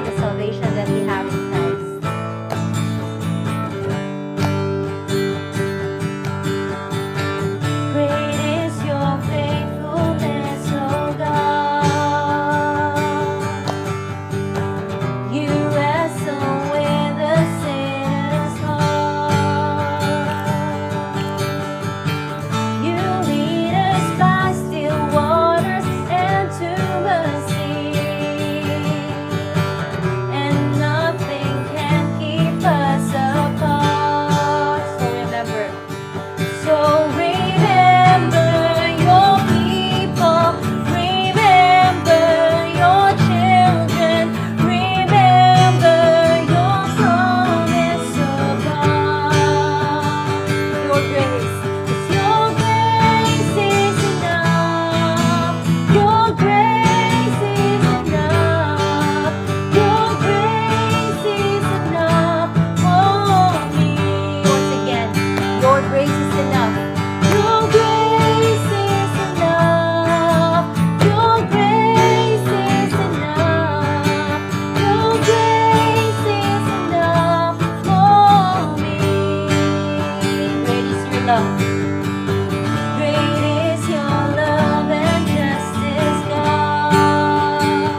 the salvation that we have in Christ. Great is your faithfulness, O God. You wrestle with the sinner's heart. You lead us by still waters and to mercy, and nothing can keep us apart. So remember your people, remember your children, remember your promise, oh God. Your grace, 'cause your grace is enough. Your grace is enough. Your grace is enough for me. Once again, your grace is enough. Your grace is enough. Your grace is enough. Your grace is enough for me. Great is your love. Great is your love and justice, God.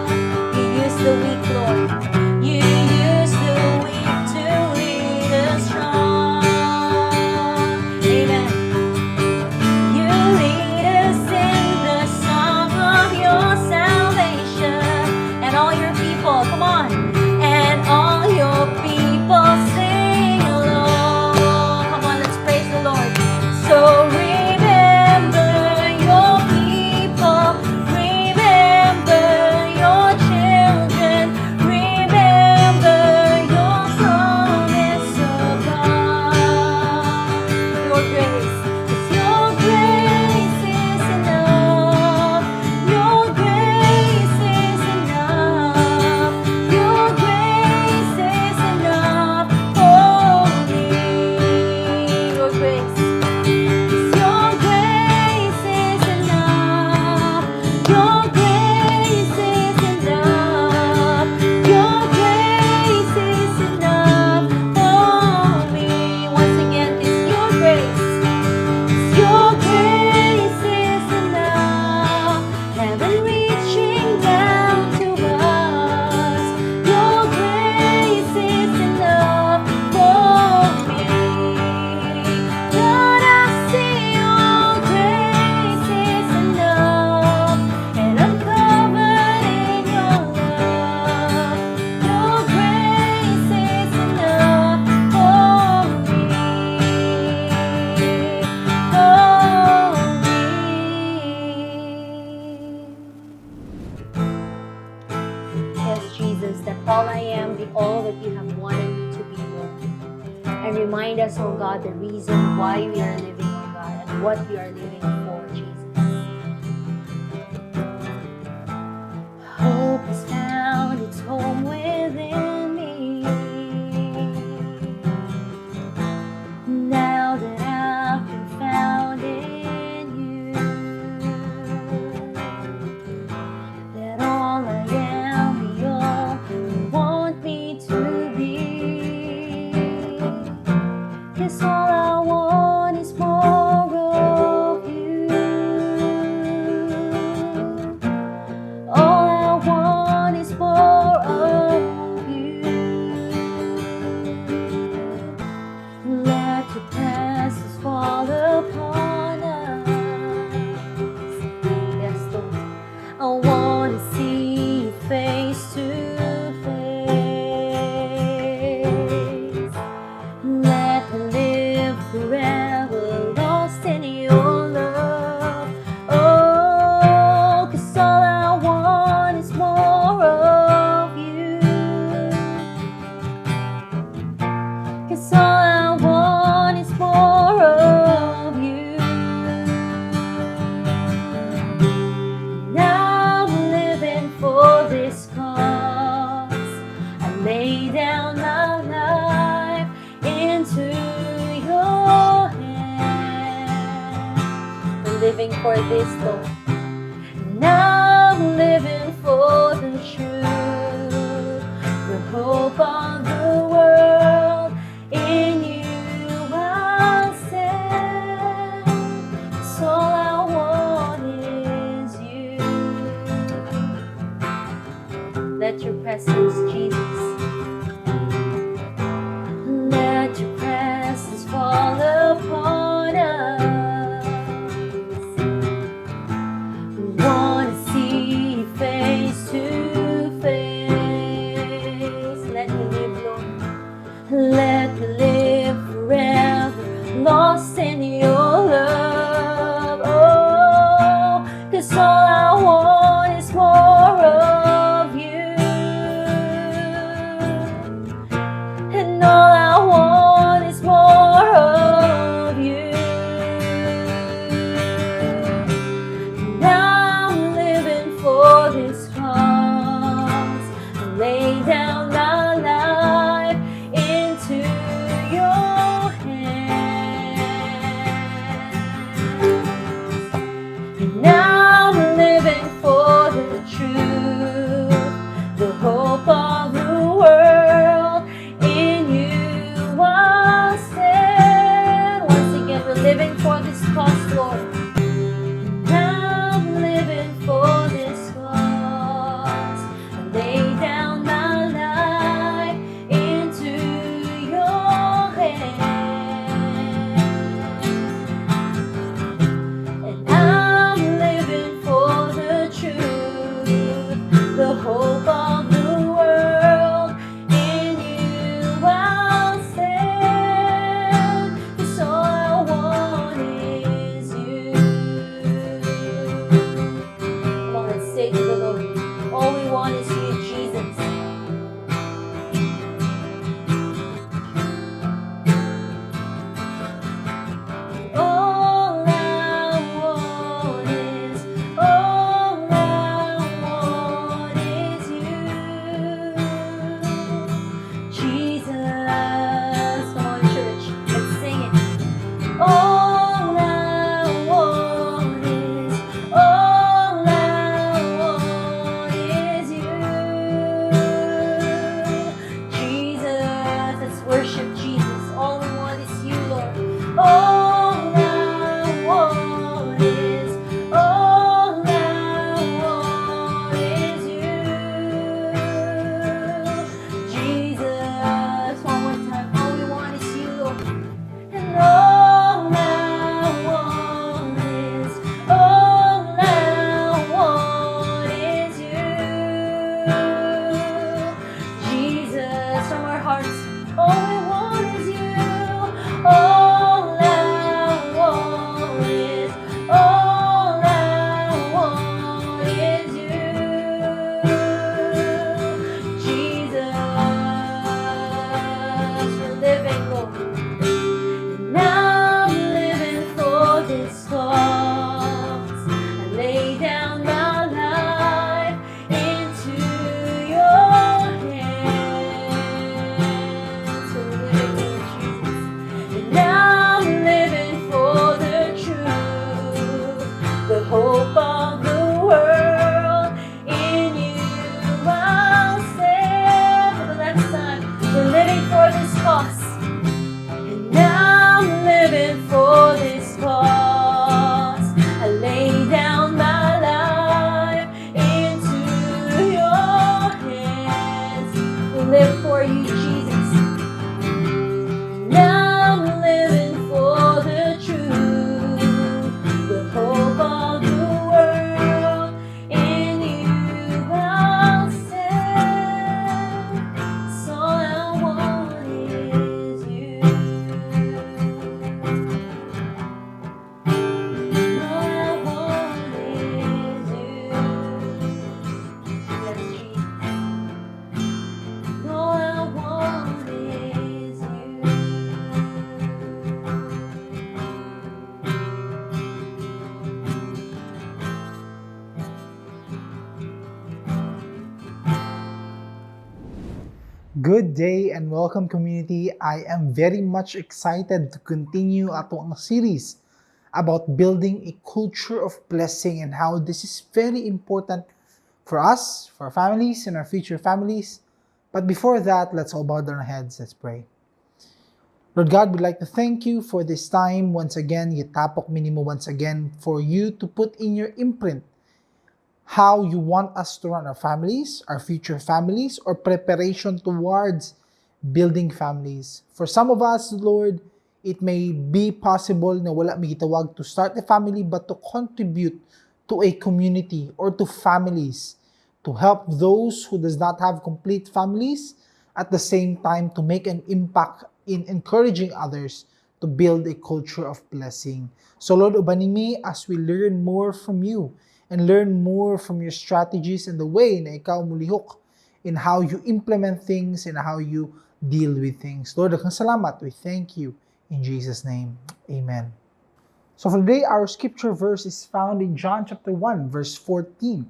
You use the weak, Lord. You use the weak to lead us strong. Amen. You lead us in the song of your salvation. And all your people, come on. And all your people sing along. Come on, let's praise the Lord. So remember your people, remember your children, remember your promise, oh God. Your grace, 'cause your grace is enough. Your grace is enough. Your grace is enough for me. Your grace. 'Cause your grace is enough. Your grace is enough. Your grace is enough for me. Once again, it's your grace. Your grace is enough. Heaven reaching down to us. Your grace is enough for me. God, I see your grace is enough, and I'm covered in your love. Your grace is enough for me. For me. Yes, Jesus, that all I am be all that you have wanted me to be, Lord. And remind us, oh God, the reason why we are living, oh God, and what we are living for, Jesus. Hope has found its home within me. Now that I've been found in you, let all I am be all you want me to be. 'Cause all I want is more of you. All I want is more of you. Let your presence fall upon us. Yes, Lord. I want to see you face to face. Let me live forever lost in your love. Oh, 'cause all I want is more of you. 'Cause all I want is more of you. And I'm living for this cause. I lay down my life into your hand. We're living for this, Lord. And I'm living for the truth. live for you, Jesus. Now I'm living for the truth, the hope of the world. In you I'll stand. So all I want is you. All I want is you. Yes, Jesus. All I want is you. Good day and welcome, community. I am very much excited to continue ato ang series about building a culture of blessing and how this is very important for us, for our families, and our future families. But before that, let's all bow down our heads. Let's pray. Lord God, we'd like to thank you for this time once again, gitapok mi nimo once again for you to put in your imprint how you want us to run our families, our future families, or preparation towards building families. For some of us, Lord, it may be possible na wala mi gitawag to start a family but to contribute to a community or to families, to help those who does not have complete families, at the same time to make an impact in encouraging others to build a culture of blessing. So Lord, ubani mi as we learn more from you and learn more from your strategies and the way na ikaw mulihok in how you implement things and how you deal with things. Lord, daghang salamat. We thank you in Jesus' name. Amen. So for today, our scripture verse is found in John chapter 1, verse 14.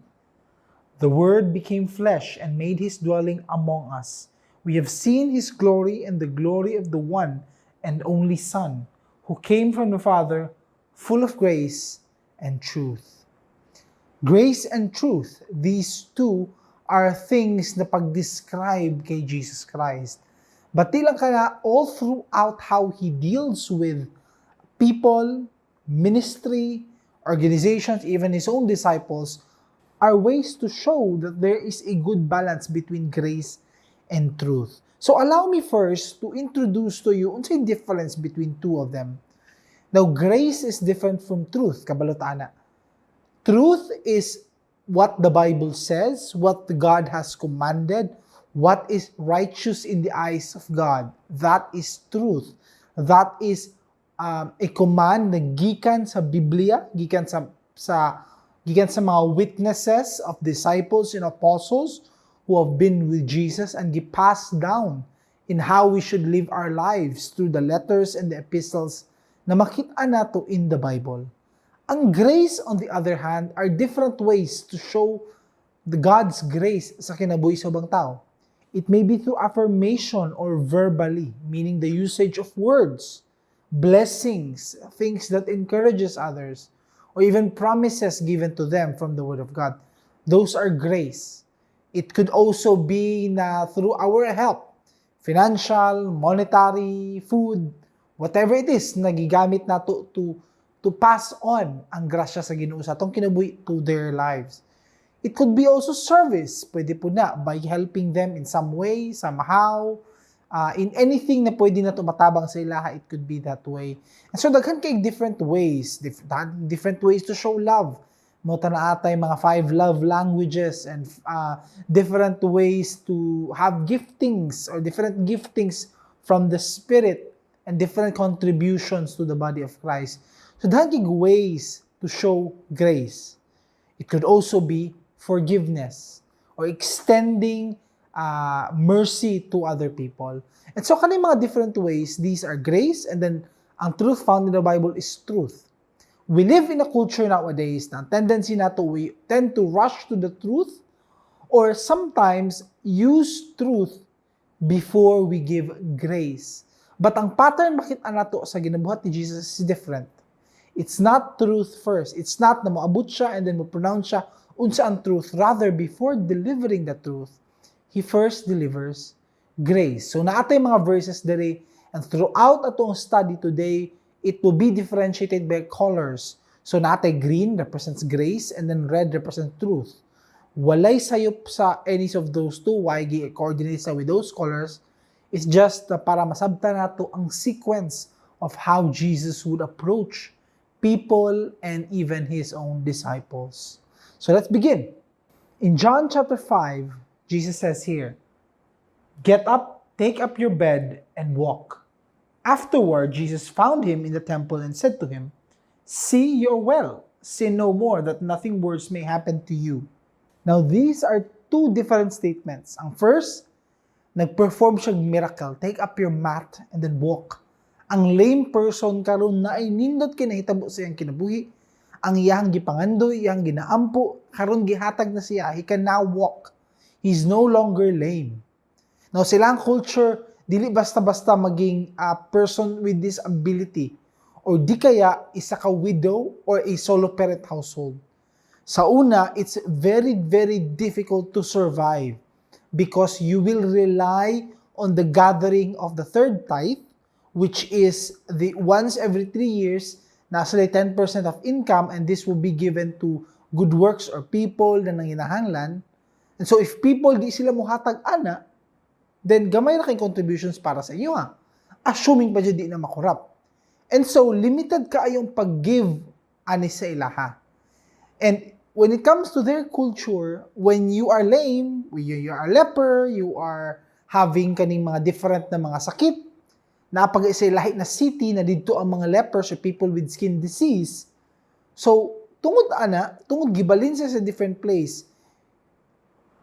"The Word became flesh and made his dwelling among us. We have seen his glory and the glory of the one and only Son, who came from the Father, full of grace and truth." Grace and truth, these two are things na pag-describe kay Jesus Christ. But di lang kana, all throughout how He deals with people, ministry, organizations, even His own disciples, are ways to show that there is a good balance between grace and truth. So allow me first to introduce to you unsay difference between two of them. Now, grace is different from truth, kabalo ta ana. Truth is what the Bible says, what God has commanded, what is righteous in the eyes of God. That is truth. That is a command na gikan sa Biblia, gikan sa mga witnesses of disciples and apostles who have been with Jesus and gi-pass down in how we should live our lives through the letters and the epistles na makita nato in the Bible. Ang grace, on the other hand, are different ways to show the God's grace sa kinabuhi sa ubang tao. It may be through affirmation or verbally, meaning the usage of words, blessings, things that encourages others, or even promises given to them from the Word of God. Those are grace. It could also be na through our help, financial, monetary, food, whatever it is na gigamit nato to pass on ang grasya sa Ginoo sa atong kinabuhi to their lives. It could be also service. Pwede pod na by helping them in some way, somehow, in anything na pwede nato matabang sa ilaha, it could be that way. And so daghan kay different ways, different ways to show love. Mao to naa tay mga five love languages and different ways to have giftings or different giftings from the Spirit and different contributions to the body of Christ. So daghan kay ways to show grace. It could also be forgiveness or extending mercy to other people. And so kani mga different ways, these are grace, and then ang truth found in the Bible is truth. We live in a culture nowadays na ang tendency nato, we tend to rush to the truth or sometimes use truth before we give grace. But ang pattern makita nato sa ginabuhat ni Jesus is different. It's not truth first. It's not na moabot siya and then mo-pronounce siya unsa ang truth. Rather, before delivering the truth, He first delivers grace. So naa tay mga verses diri and throughout atong study today, it will be differentiated by colors. So naa tay green represents grace and then red represents truth. Walay sayop sa any of those two, why gi-coordinate sa with those scholars. It's just para masabtan nato ang sequence of how Jesus would approach people and even his own disciples. So let's begin. In John chapter 5, Jesus says here, "Get up, take up your bed, and walk." Afterward, Jesus found him in the temple and said to him, "See, you're well. Sin no more, that nothing worse may happen to you." Now, these are two different statements. Ang first, nag-perform siya miracle. Take up your mat and then walk. Ang lame person karon naay nindot kay nahitabo sa iyang kinabuhi. Ang iyang gipangandoy, iyang ginaampo, karon gihatag na siya. He can now walk. He's no longer lame. Now, silang culture, dili basta-basta maging a person with disability or di kaya isa ka widow or a solo parent household. Sa una, it's very, very difficult to survive because you will rely on the gathering of the third tithe, which is the once every 3 years, nasa 10% of income, and this will be given to good works or people na nanginahanglan. And so if people di sila muhatag ana, then gamay ra kay contributions para sa inyo ha. Assuming pa di na makorrupt. And so, limited kaayong pag-give ani sa ilaha. And when it comes to their culture, when you are lame, when you are a leper, you are having kaning mga different na mga sakit, napag sa lahi na city na didto ang mga lepers or people with skin disease. So, tungod ana, tungod gibalin siya sa different place,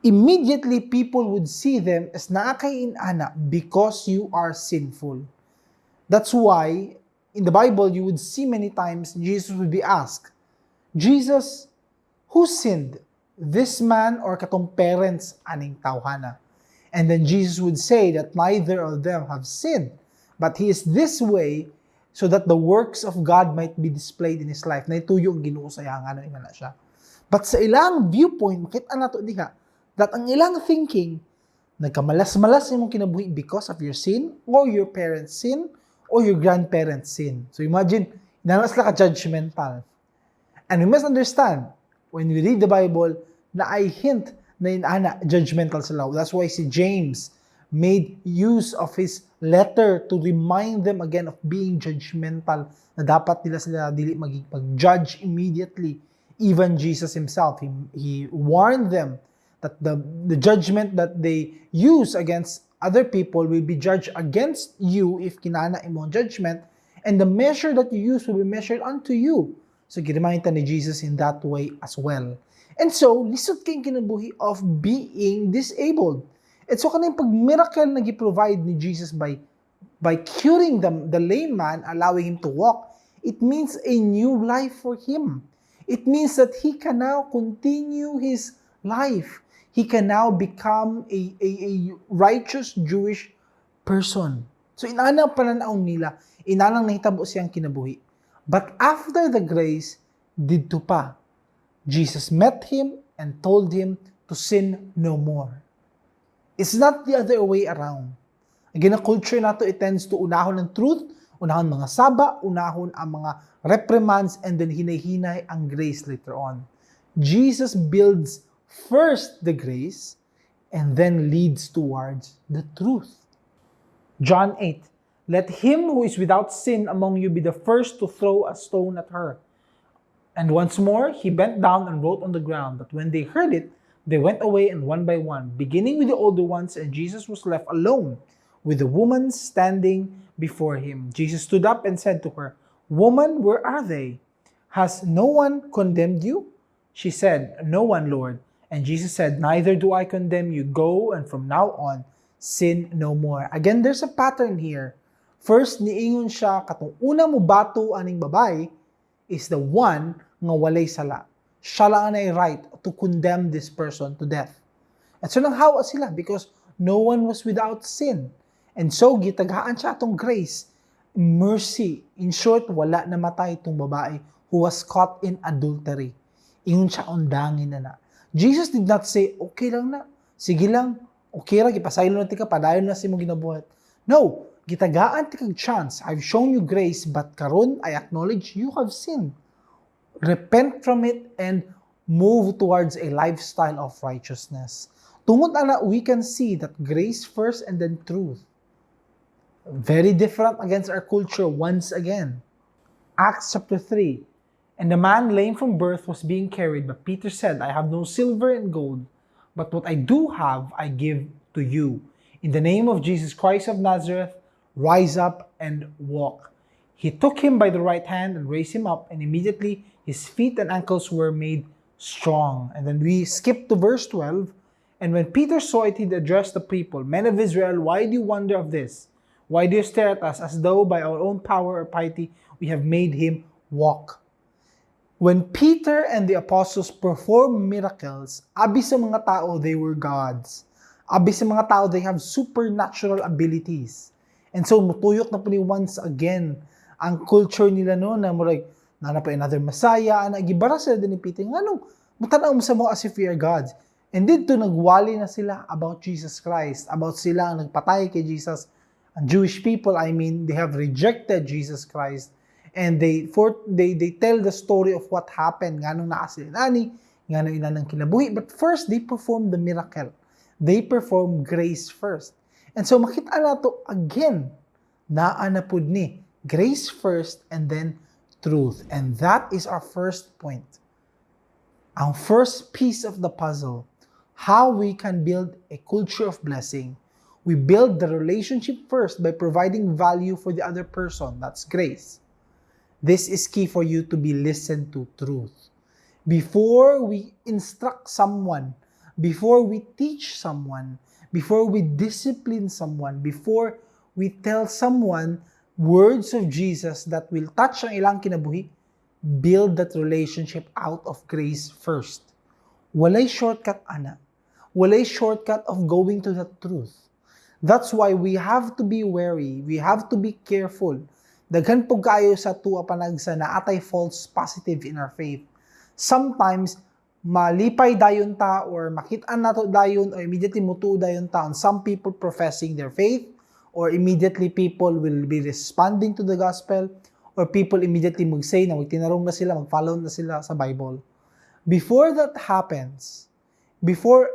immediately people would see them as naa kay inana because you are sinful. That's why in the Bible you would see many times Jesus would be asked, "Jesus, who sinned? This man or katong parents aning tawhana?" And then Jesus would say that neither of them have sinned, but he is this way so that the works of God might be displayed in his life. Naituyo ang Ginoo sa iyang ano na siya. But sa ilang viewpoint, makita nato diha that ang ilang thinking, nagkamalas-malas imong kinabuhi because of your sin or your parents' sin or your grandparents' sin. So imagine, inana sila ka-judgmental. And we must understand, when we read the Bible, naay hint na inana, judgmental sila. That's why si James made use of his letter to remind them again of being judgmental, na dapat nila sila dili maging mag-judge immediately. Even Jesus himself, he warned them that the judgment that they use against other people will be judged against you if kinana imong judgment, and the measure that you use will be measured unto you. So, giremind ta ni Jesus in that way as well. And so, lisod kay kinabuhi of being disabled. And so, kaning pag-miracle na gi-provide ni Jesus by curing the lame man, allowing him to walk, it means a new life for him. It means that he can now continue his life. He can now become a righteous Jewish person. So, inana ang pananaw nila, inanang nahitabo siyang kinabuhi. But after the grace, didto pa, Jesus met him and told him to sin no more. It's not the other way around. Again, ang culture nato, it tends to unahon ang truth, unahon mga saba, unahon ang mga reprimands, and then hinay-hinay ang grace later on. Jesus builds first the grace and then leads towards the truth. John 8, "Let him who is without sin among you be the first to throw a stone at her." And once more, he bent down and wrote on the ground. But when they heard it, they went away and one by one, beginning with the older ones, and Jesus was left alone with the woman standing before him. Jesus stood up and said to her, "Woman, where are they? Has no one condemned you?" She said, "No one, Lord." And Jesus said, "Neither do I condemn you. Go, and from now on, sin no more." Again, there's a pattern here. First, niingon siya, katong una mo bato aning babae is the one nga walay sala. Siya lang ang right to condemn this person to death. And so nanghawa sila because no one was without sin. And so gitagaan siya atong grace, mercy. In short, wala namatay itong babae who was caught in adultery. Ingon siya, undangin na na. Jesus did not say, "Okay lang na, sige lang, okay ra, gipasaylo na tika, padayon na sa imong ginabuhat." No, gitagaan ti kag chance. I've shown you grace, but karon I acknowledge you have sinned. Repent from it and Move towards a lifestyle of righteousness. Tungod ana, we can see that grace first and then truth. Very different against our culture once again. Acts chapter 3. "And the man lame from birth was being carried, but Peter said, 'I have no silver and gold, but what I do have I give to you. In the name of Jesus Christ of Nazareth, rise up and walk.' He took him by the right hand and raised him up, and immediately his feet and ankles were made strong." And then we skip to verse 12. "And when Peter saw it, he addressed the people, 'Men of Israel, why do you wonder of this? Why do you stare at us as though by our own power or piety we have made him walk?'" When Peter and the apostles performed miracles, abi sa mga tao, they were gods. Abi sa mga tao, they have supernatural abilities. And so, mutuyok na po ni once again ang culture nila, no, na murag, naa na pa another Messiah, ana, gibara sila din ni Peter, nganong mutanaw mo sa mo as if we are gods? And dito, nagwali na sila about Jesus Christ, about sila ang nagpatay kay Jesus. Ang Jewish people, I mean, they have rejected Jesus Christ and they tell the story of what happened, nganong naa sila nani, nganong ila nang kinabuhi. But first, they performed the miracle. They perform grace first. And so makita nato again, naa na pud ni grace first and then truth. And that is our first point. Ang first piece of the puzzle, how we can build a culture of blessing. We build the relationship first by providing value for the other person. That's grace. This is key for you to be listened to, truth. Before we instruct someone, before we teach someone, before we discipline someone, before we tell someone words of Jesus that will touch ang ilang kinabuhi, build that relationship out of grace first. Walay shortcut ana. Walay shortcut of going to the truth. That's why we have to be wary. We have to be careful. Daghan pud kaayo sa atoa panagsa naa tay false positive in our faith. Sometimes, malipay dayon ta or makit-an nato dayon or immediately mutuo dayon ta on some people professing their faith, or immediately people will be responding to the gospel, or people immediately mag-say na magtinarong na sila, mag-follow na sila sa Bible. Before that happens, before,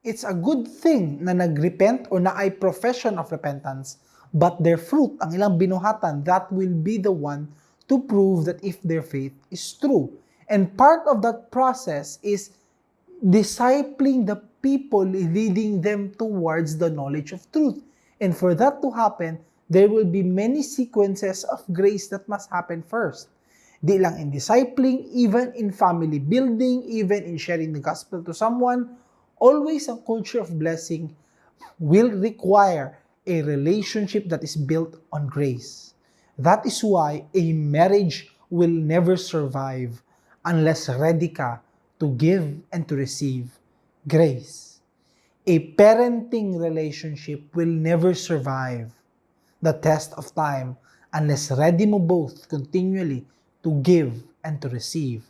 it's a good thing na nag-repent or naay profession of repentance, but their fruit, ang ilang binuhatan, that will be the one to prove that if their faith is true. And part of that process is discipling the people, leading them towards the knowledge of truth. And for that to happen, there will be many sequences of grace that must happen first. Di lang in discipling, even in family building, even in sharing the gospel to someone, always a culture of blessing will require a relationship that is built on grace. That is why a marriage will never survive unless ready ka to give and to receive grace. A parenting relationship will never survive the test of time unless ready mo both continually to give and to receive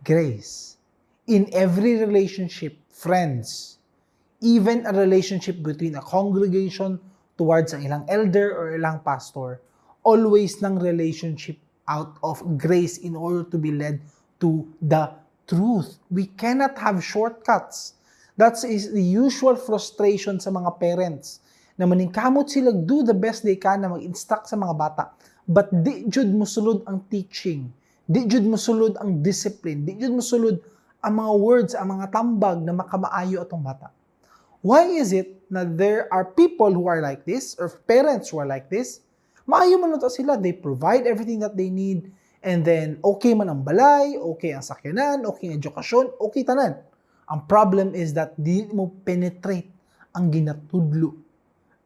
grace. In every relationship, friends, even a relationship between a congregation towards ang ilang elder or ilang pastor, always ng relationship out of grace in order to be led to the truth. We cannot have shortcuts. That is the usual frustration sa mga parents na maningkamot sila, do the best they can na mag-instruct sa mga bata. But di jud mosulod ang teaching. Di jud mosulod ang discipline. Di jud mosulod ang mga words, ang mga tambag na makamaayo atong bata. Why is it na there are people who are like this or parents who are like this? Maayo man to sila. They provide everything that they need and then okay man ang balay, okay ang sakyanan, okay ang edukasyon, okay tanan. Ang problem is that di mo penetrate ang ginatudlo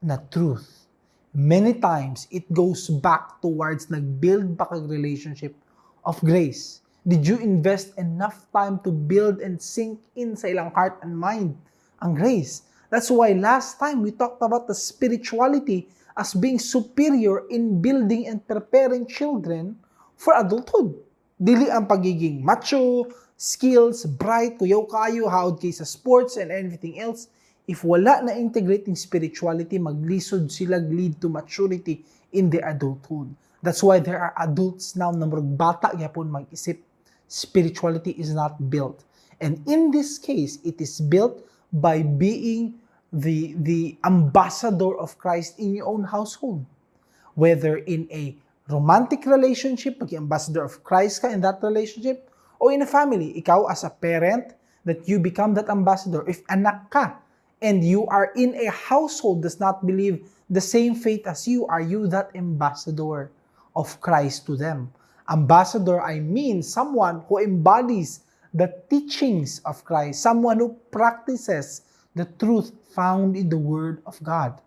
na truth. Many times, it goes back towards nag-build pa kag relationship of grace. Did you invest enough time to build and sink in sa ilang heart and mind ang grace? That's why last time we talked about the spirituality as being superior in building and preparing children for adulthood. Dili ang pagiging macho, skills, bright, kuyaw kaayo, haod kay sa sports and everything else. If wala na integrating spirituality, maglisod sila lead to maturity in their adulthood. That's why there are adults now na murag bata gyapon mag-isip. Spirituality is not built. And in this case, it is built by being the ambassador of Christ in your own household. Whether in a romantic relationship, pag ambassador of Christ ka in that relationship, o in a family, ikaw as a parent, that you become that ambassador. If anak ka, and you are in a household does not believe the same faith as you, are you that ambassador of Christ to them? Ambassador, I mean someone who embodies the teachings of Christ, someone who practices the truth found in the Word of God.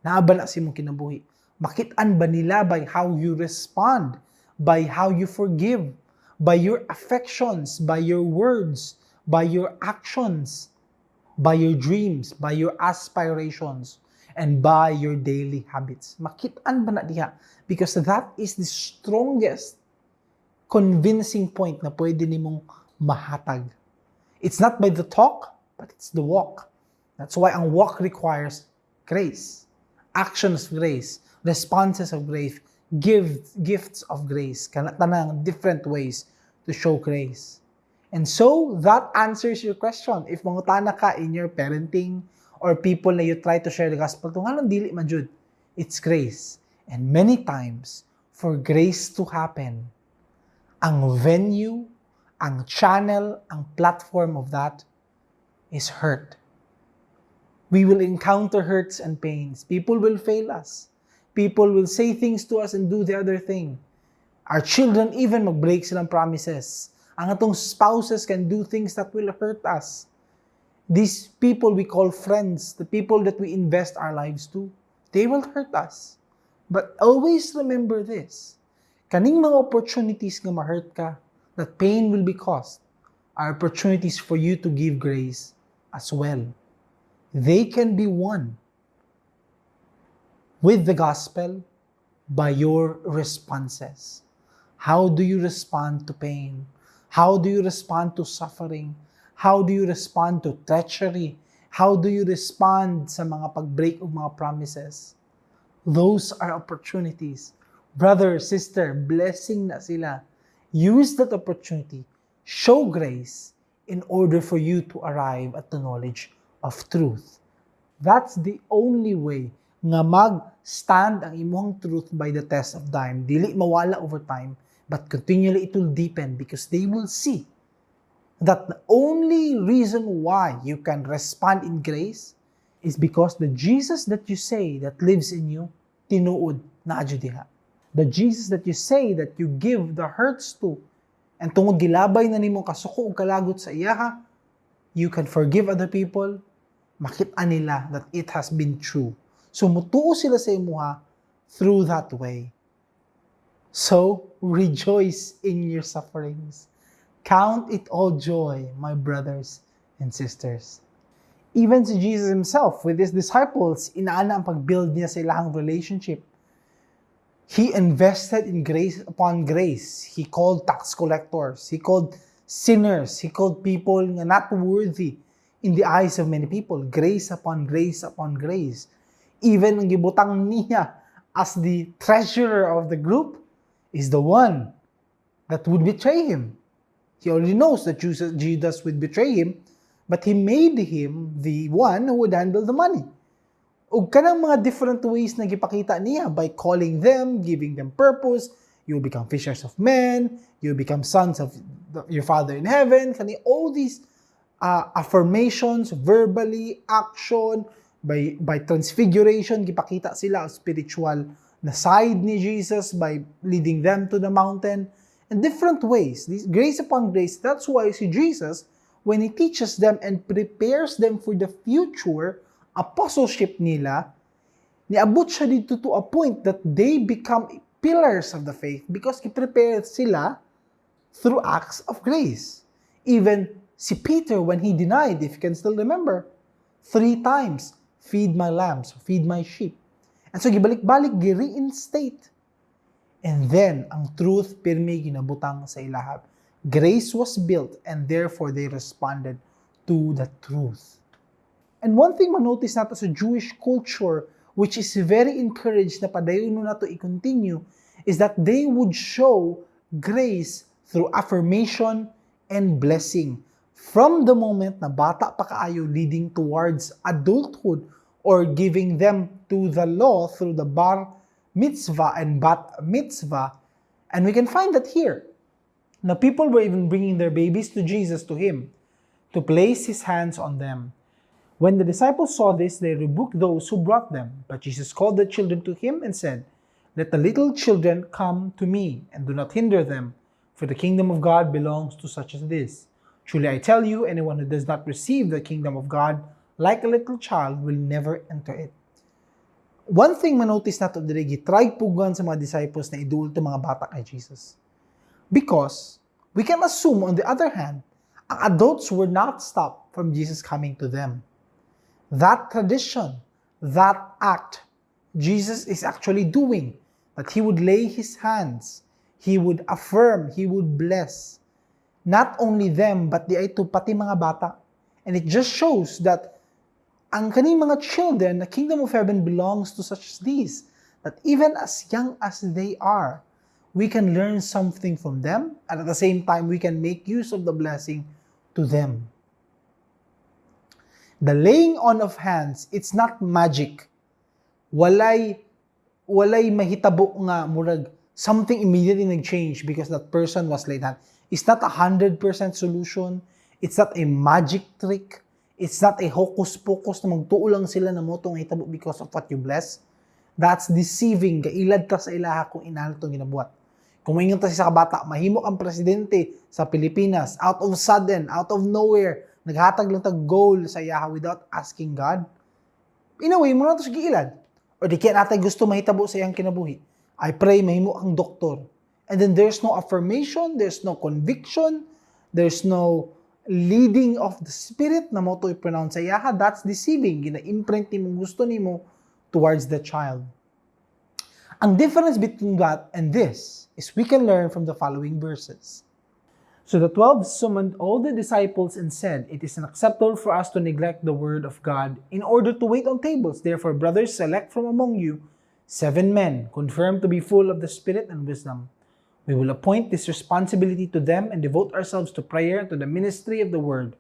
Naa ba na sa imong kinabuhi? Makitaan ba nila by how you respond, by how you forgive, by your affections, by your words, by your actions, by your dreams, by your aspirations, and by your daily habits? Makitaan ba na diha? Because that is the strongest convincing point na pwede nimong mahatag. It's not by the talk, but it's the walk. That's why ang walk requires grace. Actions of grace, responses of grace, gifts of grace. Kana tanang different ways to show grace. And so, that answers your question. If mangutana ka in your parenting or people na you try to share the gospel to, nganong dili man jud? It's grace. And many times, for grace to happen, ang venue, ang channel, ang platform of that is hurt. We will encounter hurts and pains. People will fail us. People will say things to us and do the other thing. Our children even mag-break silang promises. Ang atong spouses can do things that will hurt us. These people we call friends, the people that we invest our lives to, they will hurt us. But always remember this. Kaning mga opportunities nga ma-hurt ka, that pain will be caused, are opportunities for you to give grace as well. They can be won with the gospel by your responses. How do you respond to pain? How do you respond to suffering? How do you respond to treachery? How do you respond sa mga pag-break of mga promises? Those are opportunities. Brother, sister, blessing na sila. Use that opportunity. Show grace in order for you to arrive at the knowledge of truth. That's the only way nga mag-stand ang imong truth by the test of time. Dili mawala over time, but continually it will deepen because they will see that the only reason why you can respond in grace is because the Jesus that you say that lives in you, tinuod naa jud diha. The Jesus that you say that you give the hurts to, and tungod gilabay na nimo kasuko ug kalagot sa iyaha, you can forgive other people, makita nila that it has been true. So mutuo sila sa imuha through that way. So, rejoice in your sufferings. Count it all joy, my brothers and sisters. Even si Jesus himself, with his disciples, inaana ang pag-build niya sa ilang relationship. He invested in grace upon grace. He called tax collectors. He called sinners. He called people nga not worthy in the eyes of many people. Grace upon grace upon grace. Even ang gibutang niya as the treasurer of the group is the one that would betray him. He already knows that Judas would betray him, but he made him the one who would handle the money. Ug kanang mga different ways na gipakita niya by calling them, giving them purpose, you become fishers of men, you become sons of your Father in heaven, kani all these affirmations, verbally, action, by transfiguration, gipakita sila ang spiritual na side ni Jesus by leading them to the mountain in different ways. These grace upon grace. That's why si Jesus, when he teaches them and prepares them for the future apostleship nila, niabot siya didto to a point that they become pillars of the faith because i-prepare sila through acts of grace. Even si Peter, when he denied, if you can still remember, three times, "Feed my lambs, feed my sheep." And so gibalik-balik, gi-reinstate. And then, ang truth pirmi ginabutang sa ilaha. Grace was built and therefore they responded to the truth. And one thing ma-notice nato sa Jewish culture, which is very encouraged na padayon nato i-continue, is that they would show grace through affirmation and blessing. From the moment na bata pa kaayo leading towards adulthood or giving them to the law through the bar mitzvah and bat mitzvah. And we can find that here. Now, people were even bringing their babies to Jesus, to him, to place his hands on them. When the disciples saw this, they rebuked those who brought them. But Jesus called the children to him and said, "Let the little children come to me, and do not hinder them, for the kingdom of God belongs to such as this. Truly I tell you, anyone who does not receive the kingdom of God like a little child will never enter it." One thing manotice nato diri, gitry pugan sa mga disciples na iduol to mga bata kay Jesus. Because we can assume, on the other hand, ang adults were not stopped from Jesus coming to them. That tradition, that act, Jesus is actually doing, that he would lay his hands, he would affirm, he would bless. Not only them, but diay to pati mga bata. And it just shows that ang kaning mga children, the kingdom of heaven belongs to such as these, that even as young as they are, we can learn something from them, and at the same time, we can make use of the blessing to them. The laying on of hands, it's not magic. Walay mahitabo nga murag something immediately nag-change because that person was laid hand. It's not 100% solution. It's not a magic trick. It's not a hocus pocus na magtuo lang sila na mao tong hitabo because of what you bless. That's deceiving. Gailad ka sa ilaha kung inana tong ginabuhat. Kung moingon ta sa kabata, "Mahimo kang presidente sa Pilipinas," out of sudden, out of nowhere, naghatag lang tag goal sa iyaha without asking God. In a way, mao na to siya giilad. Or di kaya natay gusto mahitabo sa iyang kinabuhi. "I pray mahimo kang doktor." And then there's no affirmation, there's no conviction, there's no leading of the Spirit na mao to i-pronounce sa iyaha. That's deceiving. Gina-imprint nimo gusto nimo towards the child. Ang difference between that and this is we can learn from the following verses. So the 12 summoned all the disciples and said, "It is unacceptable for us to neglect the word of God in order to wait on tables. Therefore, brothers, select from among you seven men, confirmed to be full of the Spirit and wisdom. We will appoint this responsibility to them and devote ourselves to prayer and to the ministry of the word."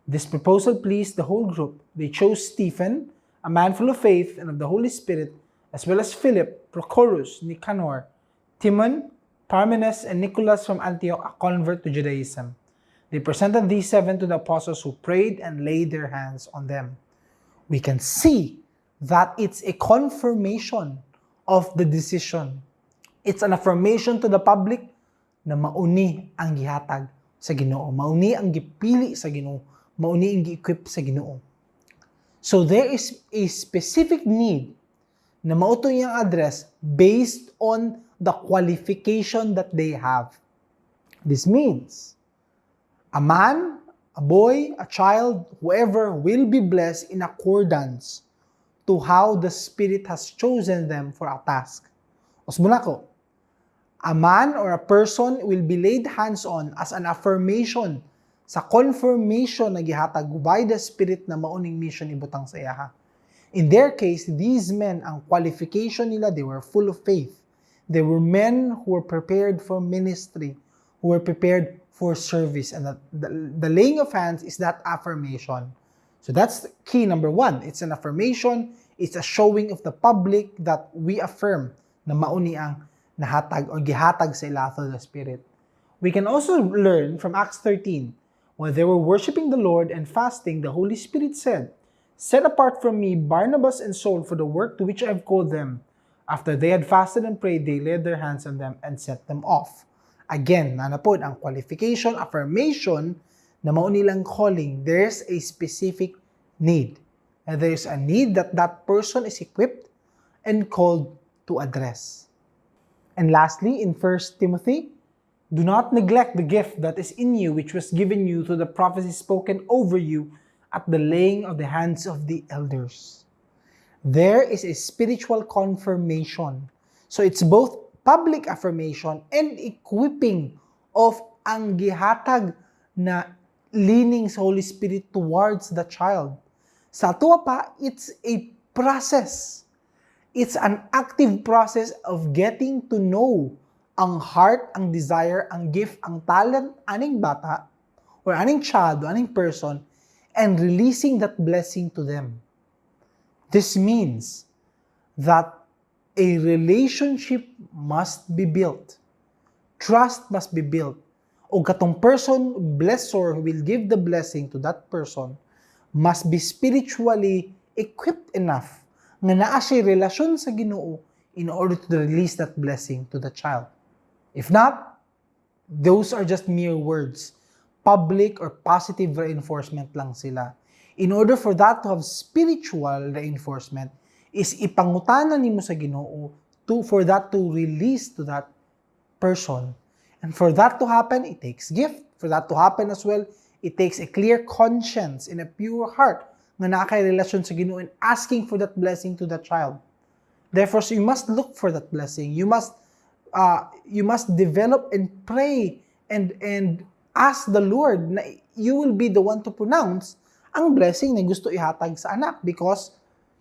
This proposal pleased the whole group. They chose Stephen, a man full of faith and of the Holy Spirit, as well as Philip, Prochorus, Nicanor, Timon, Parmenas, and Nicholas from Antioch, a convert to Judaism. They presented these seven to the apostles, who prayed and laid their hands on them. We can see that it's a confirmation of the decision. It's an affirmation to the public na mauni ang gihatag sa Ginoo, mauni ang gipili sa Ginoo, mauni ang gi-equip sa Ginoo. So there is a specific need na mao to iyang address based on the qualification that they have. This means a man, a boy, a child, whoever will be blessed in accordance to how the Spirit has chosen them for a task. Usbon nako, a man or a person will be laid hands on as an affirmation sa confirmation na gihatag by the Spirit na mauning mission ibutang sa iyaha. In their case, these men, ang qualification nila, they were full of faith. They were men who were prepared for ministry, who were prepared for service. And the laying of hands is that affirmation. So that's key number one. It's an affirmation. It's a showing of the public that we affirm na mauni ang nahatag or gihatag sa ila through the Spirit. We can also learn from Acts 13. While they were worshiping the Lord and fasting, the Holy Spirit said, "Set apart from me Barnabas and Saul for the work to which I have called them." After they had fasted and prayed, they laid their hands on them and sent them off. Again, naa na pod ang qualification, affirmation na mao nilang calling. There's a specific need. And there's a need that that person is equipped and called to address. And lastly, in 1 Timothy, "Do not neglect the gift that is in you, which was given you through the prophecy spoken over you at the laying of the hands of the elders." There is a spiritual confirmation. So it's both public affirmation and equipping of ang gihatag na leaning sa Holy Spirit towards the child. Sa atoa pa, it's a process. It's an active process of getting to know ang heart, ang desire, ang gift, ang talent aning bata or aning child or aning person and releasing that blessing to them. This means that a relationship must be built. Trust must be built. O katong person, blessor, who will give the blessing to that person, must be spiritually equipped enough nga naa siya relasyon sa Ginoo in order to release that blessing to the child. If not, those are just mere words. Public or positive reinforcement lang sila. In order for that to have spiritual reinforcement, is ipangutana nimo sa Ginoo to for that to release to that person. And for that to happen, it takes gift. For that to happen as well, it takes a clear conscience and a pure heart nga naa kay relasyon sa Ginoo and asking for that blessing to the child. Therefore, so you must look for that blessing. You must develop and pray and ask the Lord na you will be the one to pronounce ang blessing na gusto ihatag sa anak, because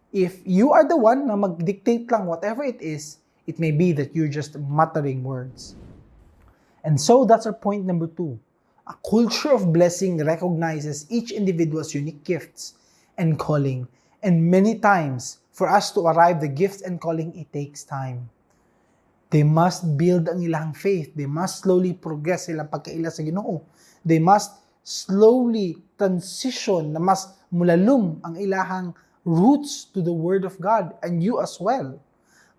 if you are the one na mag-dictate lang whatever it is, it may be that you're just muttering words. And so that's our point number two. A culture of blessing recognizes each individual's unique gifts and calling. And many times, for us to arrive the gifts and calling, it takes time. They must build ang ilang faith. They must slowly progress ilang pagkaila sa Ginoo. They must slowly transition na mas mulalom ang ilahang roots to the Word of God and you as well.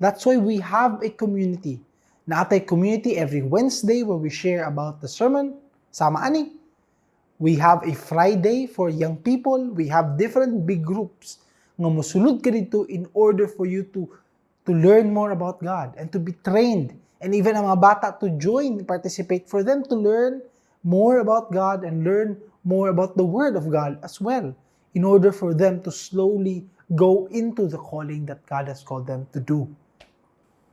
That's why we have a community. Naa tay community every Wednesday where we share about the sermon. Sama ani. We have a Friday for young people. We have different big groups nga musulod ka didto in order for you to learn more about God and to be trained, and even ang mga bata to join, participate, for them to learn more about God and learn more about the Word of God as well, in order for them to slowly go into the calling that God has called them to do.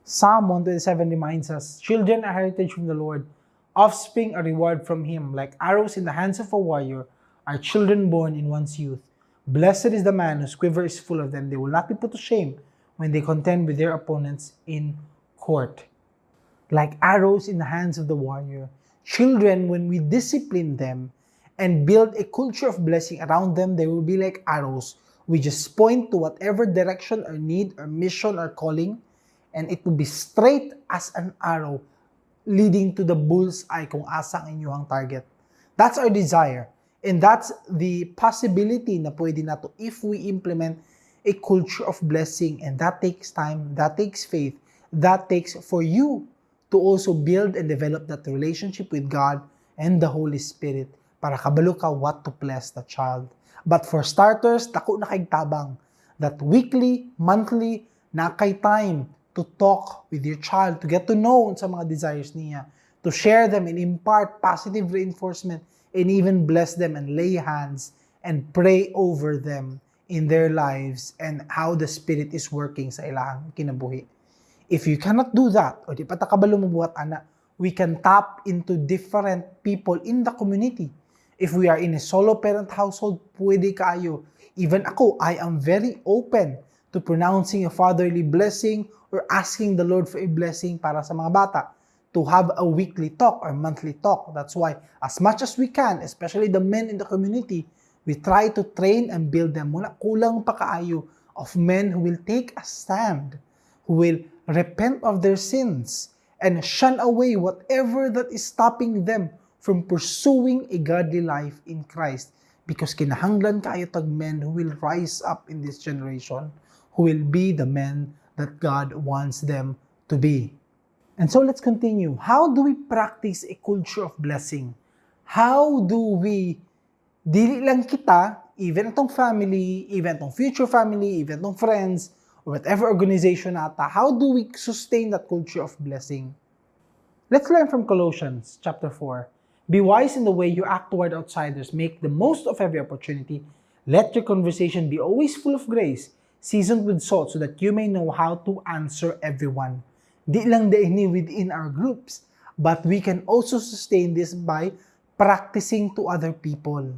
Psalm 127 reminds us, "Children are heritage from the Lord, offspring a reward from Him. Like arrows in the hands of a warrior are children born in one's youth. Blessed is the man whose quiver is full of them. They will not be put to shame when they contend with their opponents in court." Like arrows in the hands of the warrior, children, when we discipline them and build a culture of blessing around them, they will be like arrows. We just point to whatever direction or need or mission or calling, and it will be straight as an arrow leading to the bullseye kung asa ang inyong target. That's our desire. And that's the possibility na pwede nato if we implement a culture of blessing. And that takes time, that takes faith, that takes for you to also build and develop that relationship with God and the Holy Spirit para kabalo ka what to bless the child. But for starters, dako na kay tabang that weekly, monthly, naa kay time to talk with your child, to get to know sa mga desires niya, to share them and impart positive reinforcement and even bless them and lay hands and pray over them in their lives and how the Spirit is working sa ilang kinabuhi. If you cannot do that, o di pa ta kabalo mobuhat ana, we can tap into different people in the community. If we are in a solo parent household, pwede kaayo. Even ako, I am very open to pronouncing a fatherly blessing or asking the Lord for a blessing para sa mga bata to have a weekly talk or monthly talk. That's why as much as we can, especially the men in the community, we try to train and build them. Muna kulang pa kaayo of men who will take a stand, who will repent of their sins and shun away whatever that is stopping them from pursuing a godly life in Christ. Because kinahanglan kaayo tag men who will rise up in this generation, who will be the men that God wants them to be. And so let's continue. How do we practice a culture of blessing? How do we, dili lang kita, even atong family, even atong future family, even atong friends, or whatever organization nata, how do we sustain that culture of blessing? Let's learn from Colossians chapter 4. "Be wise in the way you act toward outsiders. Make the most of every opportunity. Let your conversation be always full of grace, seasoned with salt, so that you may know how to answer everyone." Di lang diay within our groups, but we can also sustain this by practicing to other people.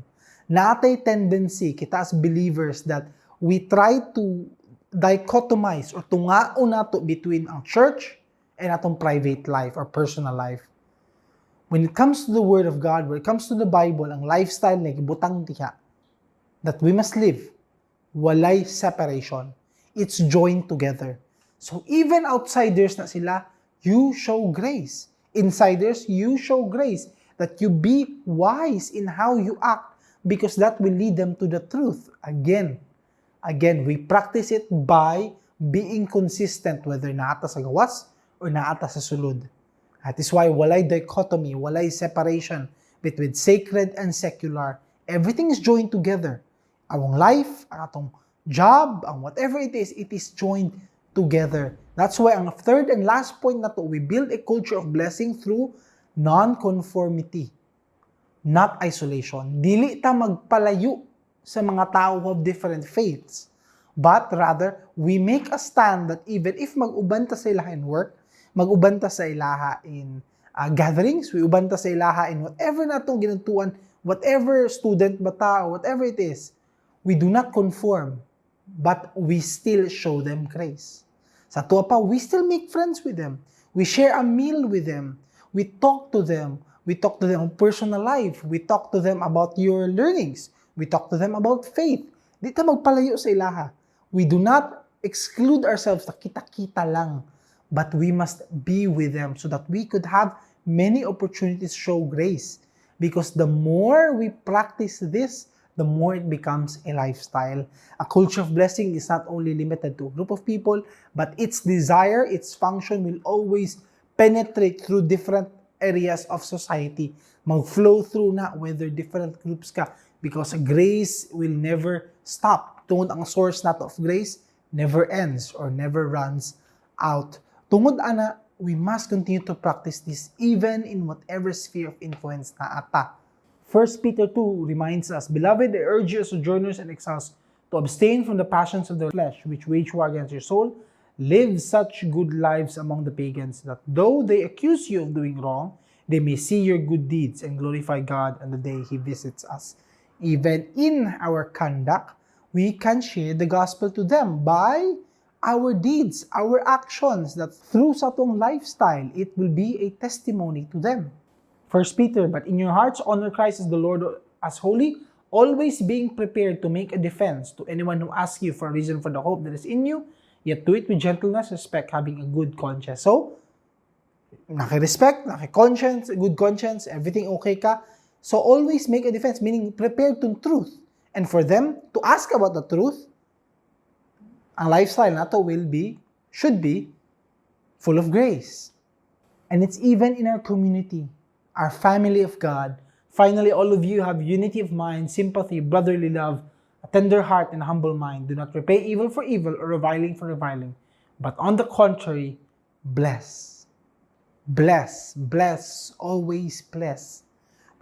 Naa tay tendency kita as believers that we try to dichotomize or tungaon nato between ang church and atong private life or personal life. When it comes to the Word of God, when it comes to the Bible, ang lifestyle na gibutang diha that we must live, walay separation. It's joined together. So even outsiders na sila, you show grace. Insiders, you show grace. That you be wise in how you act because that will lead them to the truth. Again, we practice it by being consistent whether naa ta sa gawas or naa ta sa sulod. That is why walay dichotomy, walay separation between sacred and secular. Everything is joined together. Ang life, ang atong job, ang whatever it is joined together. That's why ang third and last point nato, we build a culture of blessing through non-conformity, not isolation. Dili ta magpalayo sa mga tao who have different faiths. But rather, we make a stand that even if mag-uban ta sa ilaha in work, mag-uban ta sa ilaha in gatherings, we uban ta sa ilaha in whatever natong ginatuan, whatever student ba ta, or whatever it is, we do not conform, but we still show them grace. Sa atoa pa, we still make friends with them. We share a meal with them. We talk to them. We talk to them on personal life. We talk to them about your learnings. We talk to them about faith. Di ta magpalayo sa ilaha. We do not exclude ourselves na kita-kita lang. But we must be with them so that we could have many opportunities to show grace. Because the more we practice this, the more it becomes a lifestyle. A culture of blessing is not only limited to a group of people, but its desire, its function will always penetrate through different areas of society. Mag-flow through na whether different groups ka because grace will never stop. Tungod ang source nato of grace never ends or never runs out. Tungod ana, we must continue to practice this even in whatever sphere of influence naa ta. 1 Peter 2 reminds us, "Beloved, I urge you as sojourners and exiles to abstain from the passions of the flesh, which wage war against your soul. Live such good lives among the pagans that though they accuse you of doing wrong, they may see your good deeds and glorify God on the day He visits us." Even in our conduct, we can share the gospel to them by our deeds, our actions, that through sa atong lifestyle, it will be a testimony to them. First Peter, "But in your hearts honor Christ as the Lord as holy, always being prepared to make a defense to anyone who asks you for a reason for the hope that is in you, yet do it with gentleness, respect, having a good conscience." So, naki-respect, naki-conscience, good conscience, everything okay ka. So, always make a defense, meaning prepared to truth. And for them to ask about the truth, ang lifestyle nato will be, should be, full of grace. And it's even in our community, our family of God. "Finally, all of you have unity of mind, sympathy, brotherly love, a tender heart, and a humble mind. Do not repay evil for evil or reviling for reviling, but on the contrary, bless. Bless, bless, always bless."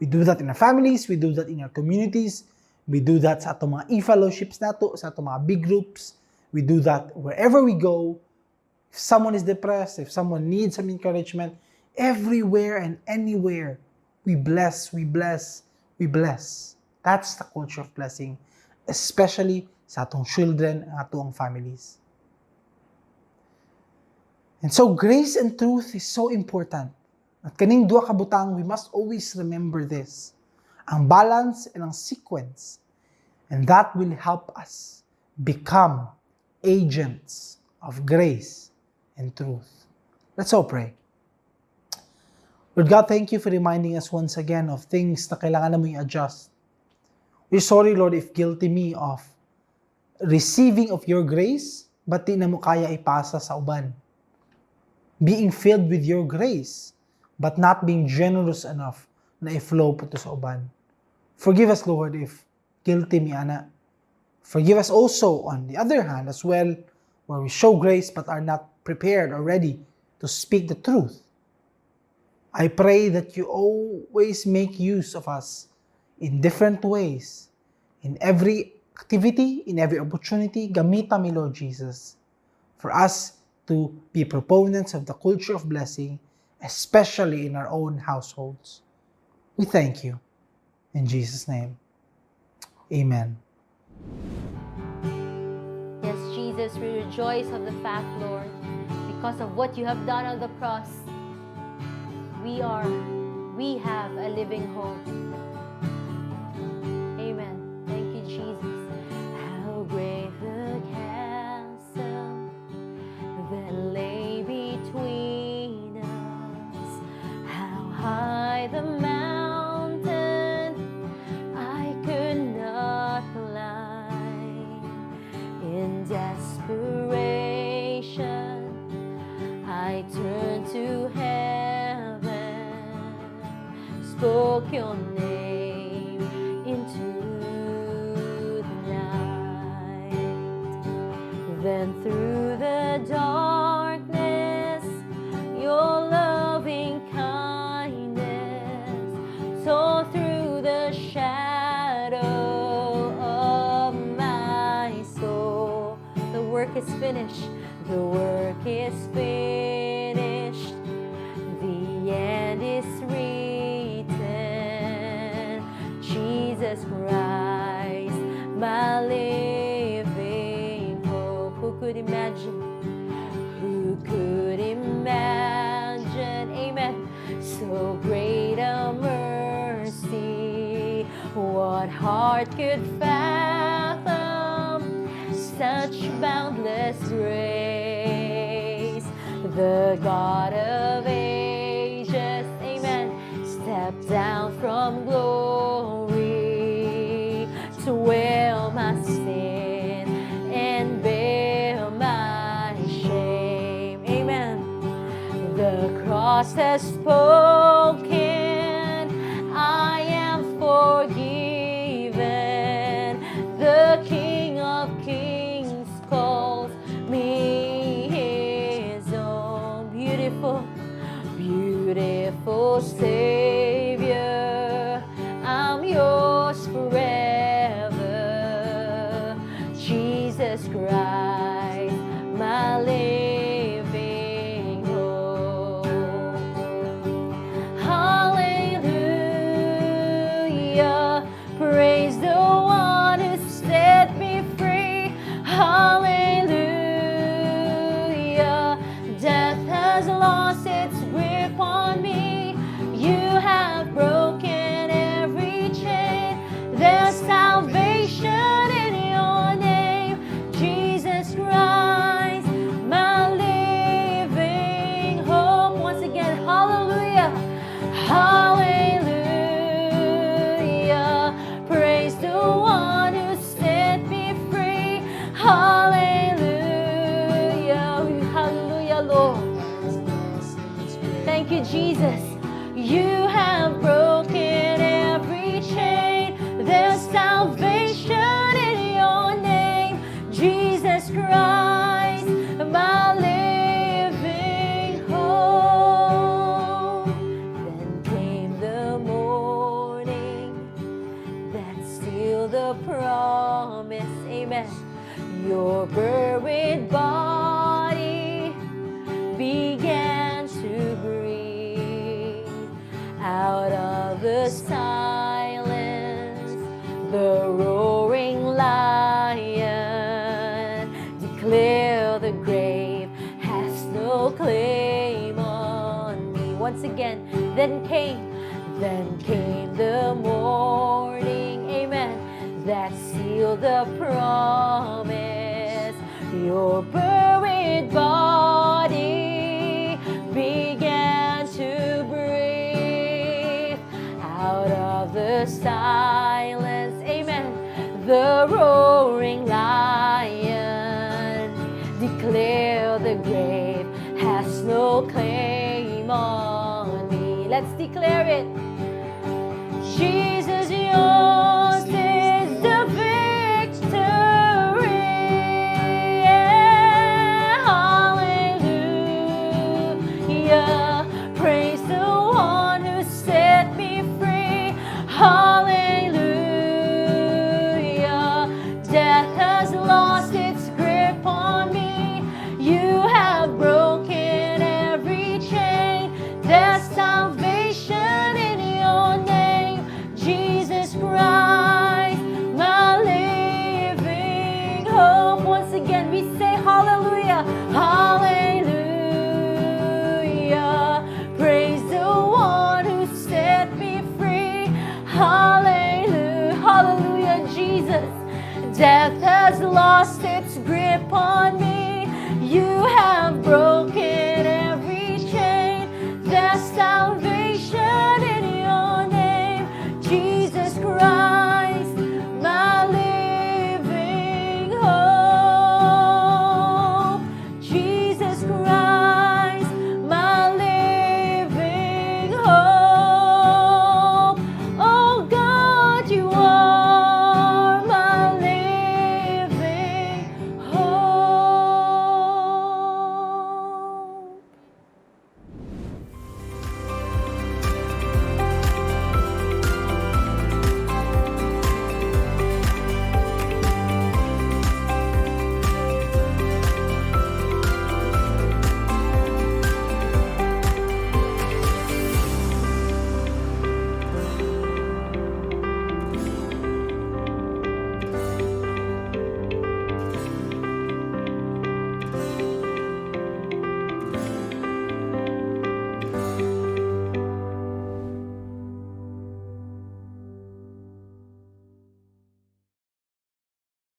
We do that in our families, we do that in our communities, we do that sa atong mga e-fellowships nato, sa atong mga big groups. We do that wherever we go. If someone is depressed, if someone needs some encouragement, everywhere and anywhere, we bless, we bless, we bless. That's the culture of blessing, especially sa atong children and atong families. And so grace and truth is so important. At kaning duha ka butang, we must always remember this. Ang balance and ang sequence. And that will help us become agents of grace and truth. Let's all pray. Lord God, thank you for reminding us once again of things na kailangan namo i-adjust. We're sorry, Lord, if guilty me of receiving of your grace, but di namo kaya ipasa sa uban. Being filled with your grace, but not being generous enough na i-flow pud to sa uban. Forgive us, Lord, if guilty mi ana. Forgive us also, on the other hand, as well, where we show grace but are not prepared or ready to speak the truth. I pray that you always make use of us in different ways, in every activity, in every opportunity. Gamita mi, Lord Jesus, for us to be proponents of the culture of blessing, especially in our own households. We thank you. In Jesus' name, amen. Yes, Jesus, we rejoice of the fact, Lord, because of what you have done on the cross. We are We have a living hope. Amen. Thank you, Jesus. How great the chasm that lay between us. How high the mountain I could not climb. In desperation, I turned to heaven, spoke your name into the night. Then through the darkness, your loving kindness tore through the shadow of my soul. The work is finished. The work is finished. The end is written. Jesus Christ, my living hope. Who could imagine? Who could imagine? Amen. So great a mercy. What heart could fathom such boundless grace? The God of ages, amen, stepped down from glory to wear my sin and bear my shame. Amen. The cross has spoken, I am forgiven. The King of Kings calls me his own. Beautiful, beautiful Savior, I'm yours forever. Jesus Christ, my living hope. Hallelujah. Praise the one who set me free. Hallelujah. Death has lost its grip on me. You have broken every chain. There's salvation in your name, Jesus Christ, my living hope. Once again, hallelujah. Hallelujah. Praise the one who set me free. Hallelujah. Hallelujah, Lord. Thank you, Jesus. You have broken every chain. There's salvation in your name, Jesus Christ, my living hope. Then came the morning that sealed the promise. Amen. Your buried body began to breathe out of the silence. The roaring lion declared the grave has no claim on me. Once again, then came the morning, amen, that sealed the promise. Your buried body began to breathe out of the silence. Amen. The roaring lion declare the grave has no claim on me. Let's declare it. Jesus.